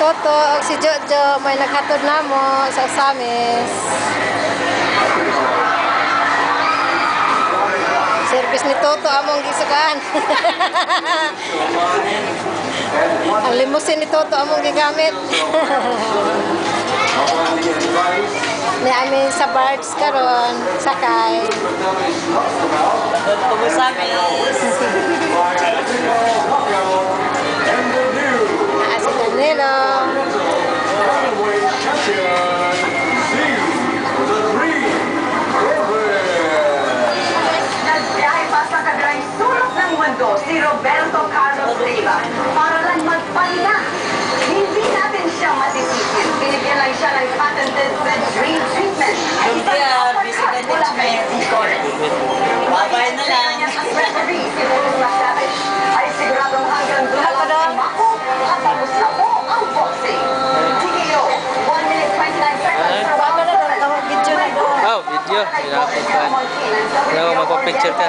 Toto ug si Jojo may naghatod namo sa Ozamiz. Service ni Toto among gisukaan. Ang limousine ni Toto among gigamit. Ni amin sa barge karon sakay. Pag-Ozamiz. Naa si Danilo. Nagbiyahe pa sa kabilang sulok ng mundo si Roberto Carlos Leyva para lang magpahinga. Hindi natin siya masisisi. Binigyan lang siya ng patented The Dream Treatment. Isang Lumpia, uppercut busy na mula kay management. Gomez. Babay na lang. Ang referee, si Boris McTavish, ay siguradong hanggang doon lang si Mako at tapos na po ang boxing. TKO, 1 minute 29 seconds sa round 7. Video na doon. Oh, video. Pinapagkuhan. Kaya magpa-picture ka.